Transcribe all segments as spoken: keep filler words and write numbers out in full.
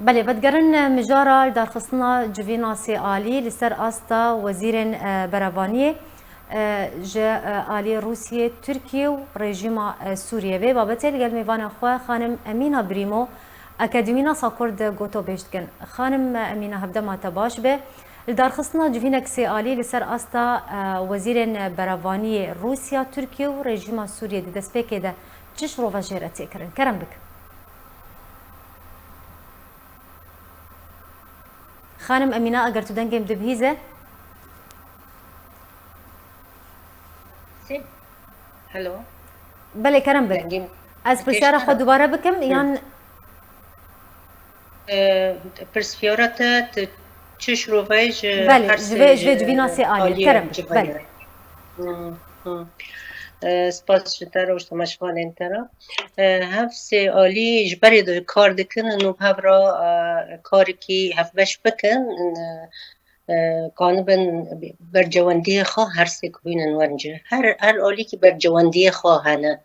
Belê, vedigerin mijara li darxistina civîna sê alî li ser asta wezîrên, e, berevaniyê, e, ji, e, aliyê Rûsiyê, Tirkiye û rejîma, e, Sûriyê. Vê babetê li gel mêvana xwe xanim Emîna Brîmo, Akademînasa Kurd, gotobêj dikin. Xanim Emîna, hevdema te baş be. Li darxistina civînek sê alî li ser asta, e, wezîrên berevaniyê Rûsya, Tirkiye û rejîma Sûriyê di destpêkê de çi şirove jê re tê kirin? Kerem bik. Xanim Emîna, eger tu dengê min dibihîze. Sê. Hello. Belê, kerem bik. Dengê min Ez pirsyara xwe têştara. dubare bikim Hı. yan Ee, Pirsiyara te, tu çi şiroveyê ji Belê, her ji sê, vê, ji vê civîna sê alî, aliyê kerem bik. Belê. civînê? Hı, hı. Ee, spas ji te re û ji temaşevanên te re. Ee, hev sê alî ji berê de kar dikin û bi hev re, e, karekî hevbeş bikin. E, e, kanibin bercewendiyê xwe her sê ku bînin werin ci. Her, her alîkî bercewendiyê xwe hene.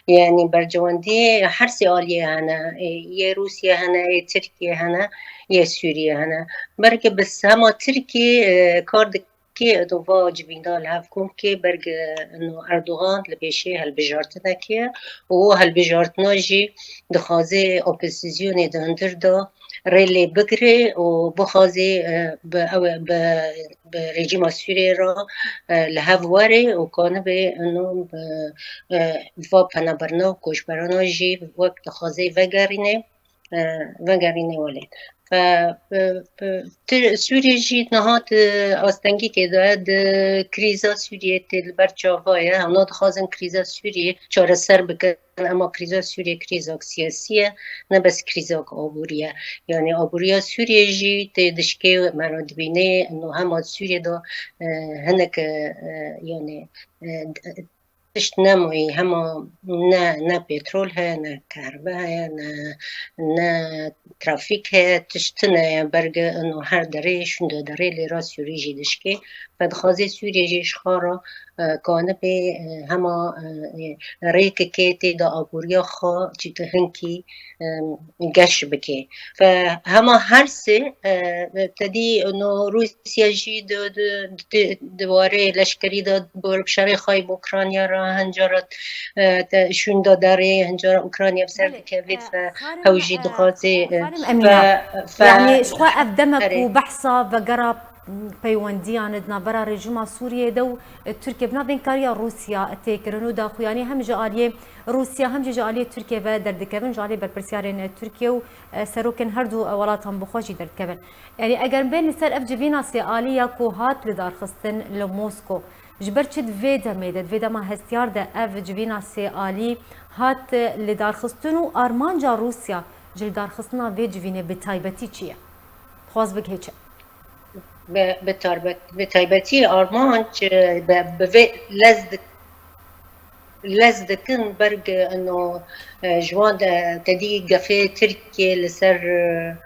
Yani bercewendiyê her sê aliyê hene. Ê, yê Rûsiyê hene, yê Tirkiyê hene, yê Sûriyê hene. Belkî bi hema Tirkiyê, e, kar dike, dova civînda li hev kom ke berg, e, no Erdogan li pêşê hilbijartinekê ye û o hilbijartina jî dixwaze opozîsyonê di hundir de rê lê bigire û bixwaze, e, bi ew, bi, bi rejîma Sûriyê re, e, li hev were û kanibe ino bi, e, va penaberna û koçberana jî wek dixwaze vegerîne, e, vegerîne welêt. Fe, e, e, Tir-, Sûriyê jî niha di astengîkê de, di krîza Sûriyê tê li ber çava ye. Hemna dixwazin krîza Sûriyê çareser bikin. Ema krîza Sûriyê krîzak siyasî ye, ne bes krîzak aborî ye. Yani aboriya Sûriyê jî tê dişkê me re dibîne, no hema Sûriyê de, e, hinek, e, yani, e, tişt nemayî, hema ne, ne petrol heye, ne kahve heye, ne, ne trafîk heye, tişt tune ye, berge ino her derê, şûnde derê lê ra Sûrî jî dişkê. Fe dixwaze Sûriyê jî ji xwe re, e, kanibe, e, hema, e, e, rêkekê tê de aboriya xwe çî hinkî, e, geş bike. Fe hema her sê, e, te dî no Rûsya jî di, di, di, di warê leşkerî de bi şerê xwe yê bi Ukrayna re hincara, e, te şûnda derê hincara Ukrayna bi ser Belê, dikeve e, fe xanim, hew jî e, dixwaze, e, xanim fe, Emîna, fe, yanî ji xwe ev demek erê. ku behsa vegera peywendiyan di navbera rejîma Sûriyê de û, e, Tirkiye bi navbeynkariya Rûsya tê kirin û daxuyanî hem ji aliyê Rûsya hem jî ji aliyê Tirkiye ve derdikevin, ji aliyê berpirsiyarên, e, Tirkiye û, e, serokên her du, e, welatan bi xwe jî derdikevin. Yanî eger bên li ser ev civîna sê alî ya ku hat lidarxistin li Mosko, ji ber çi di vê demê de, di vê dema hestiyar de ev civîna sê alî hat, e, lidarxistin û armanca Rûsya ji lidarxistina vê civînê bi taybetî çi ye? Dixwaz bigihê çi? Bi, bi tarbet-, bi taybetî armanc, e, bi, bi vê lez dik-, lez dikin berg, e, ino, e, ji wan de te dî gefê Tirkiyê li ser, e,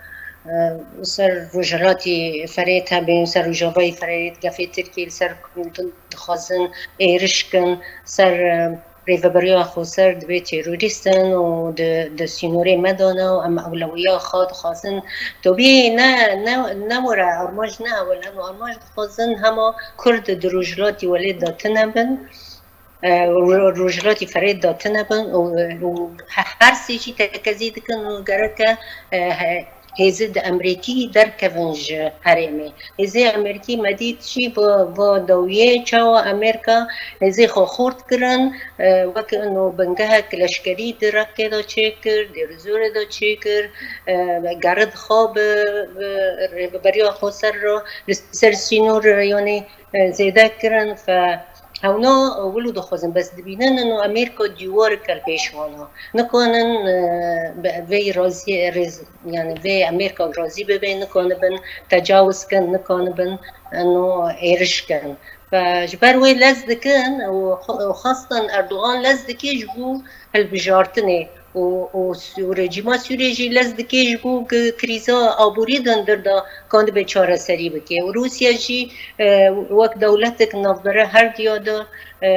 e, ser Rojhilatî Ferêt hebin, ser Rojavayê Ferêt, gefê Tirkiyê li ser dixwazin êriş kin, ser, e, rêveberiya xweser dibê terorîst in û di, di sînorê me de ne û em ewlewiya xwe dixwazin. Tabî ne, ne, ne were armanc ne ewil in û armanc dixwazin hema Kurd di Rojhilatî welêt de tune bin, e, ro-, Rojhilatî Ferêt de tune bin û, û he-, her sê jî tekezî dikin û gereke, e, he-, hêzê di Emerîkî derkevin ji herêmê. Hêzê Emerîkî me dît jî va, va dawiyê çawa Amerîka hêzê xwe xurt kirin, e, wek ino bingehek leşkerî di Reqê de çêkir, Dêrizorê de çêkir, e, geriya xwe bi, bi rêveberiya xweser re li ser sînor, yanî, e, zêde kirin. Fe hewna wilo dixwazin, bes dibînin ino Amerîka dîwareke li pêş wan e. Nikanin, e, bi vê razî, rêz-, yani vê Amerîka razî bibe, nikanibin tecawuz kin, nikanibin ino êriş kin. Ve ji ber wê lez dikin û xwe-, û xwestin Erdogan lez dike ji bo hilbijartinê û, û Sü-, û rejîma Sûriyê jî lez dike ji bo ki-, krîza aborî di hundir de kanibe çareserî bike. Û Rûsya jî, e, wek dewletek navbera her diya de, e,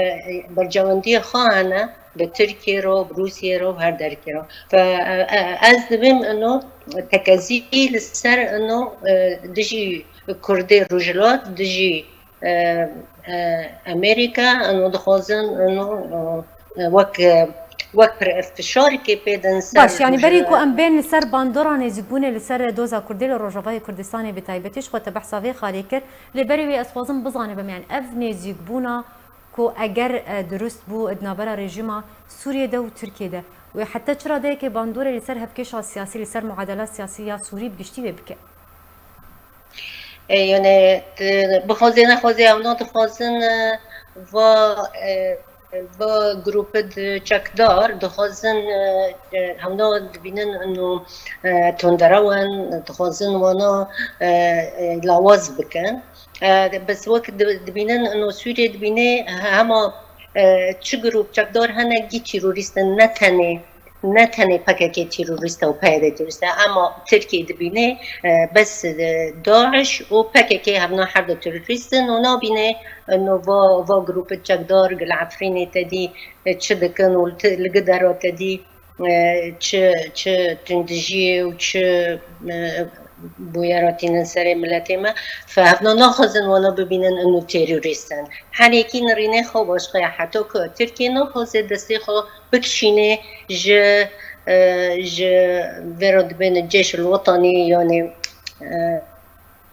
bercewendiyê xwe hene. Tirkiye ro, bi Rûsiyê ro, her derkê ro. Fe, e, e, ez dibêm ino tekezî li ser ino, e, dijî Kurdê Rojhilat, dijî, e, e, Amerîka, ino dixwazin ino, e, wek, e, wek pir-, fişarikê pê din ser Baş, yani berî ku Rojhilat. Em bên li ser bandora nêzîkbûnê li ser doza Kurdê li Rojavayê Kurdistanê bi taybetî ji xwe te behsa vê xalê kir, lê berî wê ez xwazim bizanibim, yani ev nêzîkbûna ku eger, e, dirust bû di navbera rejîma Sûriyê de û Tirkiyê de, wê heta çi radeyekê bandorê li ser hevkêşa siyasî, li ser muadela siyasî ya Sûrî bi giştî wê bike? E, yani, t-, bixwaze nexwaze, hevna dixwazin, e, va, e, va grûpid çekdar dixwazin, e, e, hevna dibînin ino, e, tundere wen, dixwazin wana, e, e, lawaz bikin. E, bes wek di-, dibînin ino Sûriyê dibîne hema, e, çi grûp çekdar hene gî terorîst in, ne tenê, ne tenê P K K terorîst e û P Y D terorîst e, ema Tirkiyê dibîne, e, bes, e, DAIŞ û P K K hevna her du terorîst in û nabîne, e, no va, va grûpê çekdar gil Efrînê te dî, e, çi dikin û li ti-, li gi dera te dî, e, çi, çi tundijiyê û çi, e, bûyera tînin serê miletê me. Fe hevna naxwazin wana bibînin ino terorîst in. Her yekî nirînê xwe başqa ye. Heta ku Tirkiye naxwaze destê xwe bikişîne ji, e, ji vê re dibên Ceyşul Wetanî, yanî, e,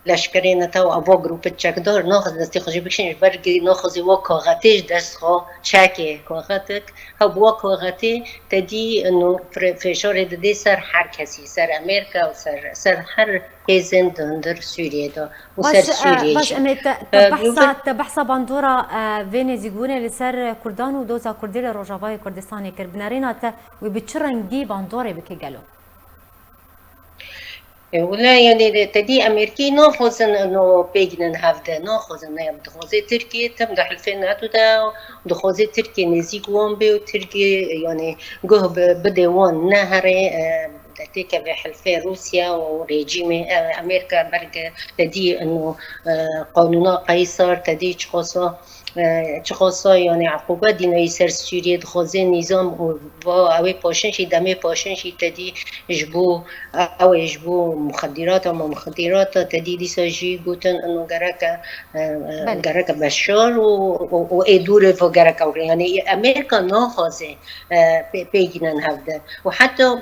leşkerê netew ava grûpê çekdar naxwaze destê xwe jê bikişîne, ji ber ku naxwaze wa kaxetê ji dest xwe çekê kaxetik. Hew bi wa kaxetê te dî ino fre-, fêşarê didê ser her kesî, ser Amerîka û ser, ser her hêzên di hundir Sûriyê de û ser Sûriyê jî. Baş, e, baş, em ê te, te E, behsa, te behsa bandora, e, vê nêzîkbûnê li ser Kurdan û doza Kurdê li Rojavayê Kurdistanê kir. Bi nerîna te wê bi çi rengî bandorê bike gelo? E, wile, yani, te dî Amerîkî naxwazin ino pêgînin hevde, naxwazin, ne, dixwaze Tirkiye tim di hilfê NATO de, dixwaze Tirkiye nêzîk wan bê û Tirkiye, yani, guh bi-, bide wan, ne here, e, têkeve hilfê Rûsya û rejîmê, e, Amerîka berge te dî ino, e, qanûna Qeysar, te dî çiqasa, e, çiqasa, yani, eqûbet dînayî ser Sûriyê, dixwaze nîzam û va ew ê paşin jî, demê paşin jî te dî ji bo, ew ê ji bo muxedirata, ma muxedirata te dî dîsa jî gotin ino gereke, e, e, Belê. gereke beşar û, û, û ê dûrê va gereke, yani, Amerîka naxwaze, e, pê-, pêgînin hevde. Û heta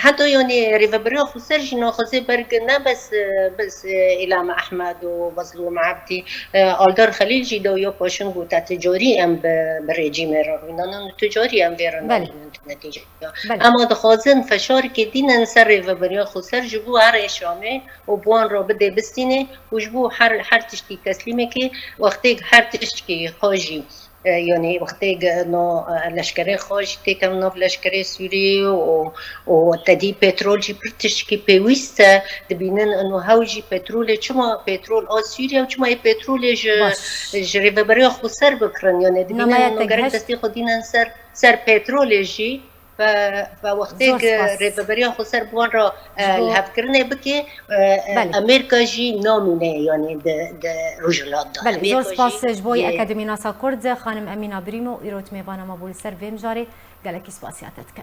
Heta, yani, rêveberiya xweser jî naxwaze berge ne bes, e, bes, e, Îlham Ehmed û Mezlûm Ebdî, e, Aldar Xelîl jî dawiya paşin got, te ticarî em bi, bi rejîmê re rûnanin û ticarî em vê re Belê. Nerûnin di netîceya. Belê. Ema dixwazin feşarikê dînin ser rêveberiya xweser ji bo herê Şamê û bi wan re bide bistînê û ji bo her, her tiştî teslîmekê wextê her tiştkî xwe jî E, yani wextê ge-, no, e, leşkerê xwe jî têkevin nav leşkerê Sûrî û, û te dî petrol jî pir tiştkî pêwîst e. Dibînin ino hew jî petrolê, çima petrol a Sûriye û çima ê petrolê ji, Baş. ji rêveberiya xweser bikirin? Yani dibînin Namaya ino te gerek giheşt. destê xwe dînin ser, ser petrolê jî. Ve, ve wextê Zor spas. rêveberiya xweser bi wan re, e, Ji bo li hevkirinê bike, e, e, Belê. Amerîka jî namîne, yani di, di Rojhilat de. Belê, Amerîka zor spas jî ji bo yê Akademî Nasa Kurd, xanim Emîna Birîmo, îro tu mêvana me bû li ser vê mijarê, gelekî spasiya te dikin.